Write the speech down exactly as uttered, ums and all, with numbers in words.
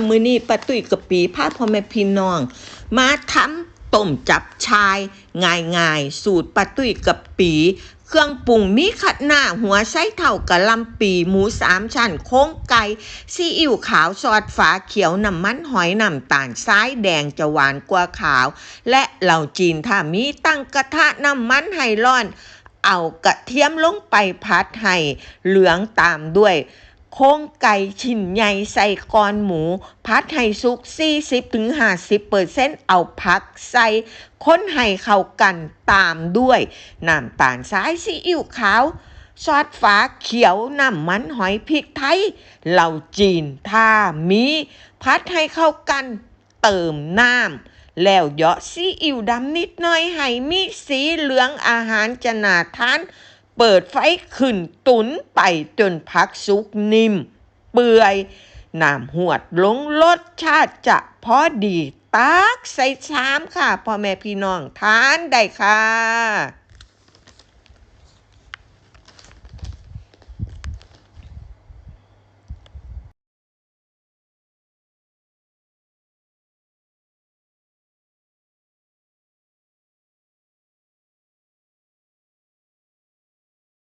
มื้อนี้ป้าตุ้ยกะปีพาพ่อแม่พี่น้อง มาทำต้มจับฉ่ายง่ายๆ สูตรป้าตุ้ยกะปี เครื่องปรุงมีคะน้า หัวไชเท้า กะหล่ำปี หมูสามชั้น โครงไก่ ซีอิ๊วขาว ซอสฝาเขียว น้ำมันหอย น้ำตาลทรายแดง จะหวานกว่าขาว และเหล้าจีน ถ้ามี ตั้งกระทะน้ำมันให้ร้อน เอากระเทียมลงไปผัดให้เหลือง ตามด้วยโครงไก่ชิ้นใหญ่ใส่ก้อนหมู ผัดให้สุก สี่สิบถึงห้าสิบเปอร์เซ็นต์ เอาผักใส่ คนให้เข้ากัน ตามด้วยน้ำตาลทราย ซีอิ๊วขาว ซอสฝาเขียว น้ำมันหอย พริกไทย เหล้าจีน ถ้ามี ผัดให้เข้ากัน เติมน้ำ แล้วเหยาะซีอิ๊วดำนิดหน่อย ให้มีสีเหลือง อาหารจะน่าทาน เปิดไฟขึ้น ตุ๋นไปจนผักสุกนิ่ม เปื่อย น้ำหวดลง รสชาติจะพอดี ตักใส่ชามค่ะ พ่อแม่พี่น้องทานได้ค่ะ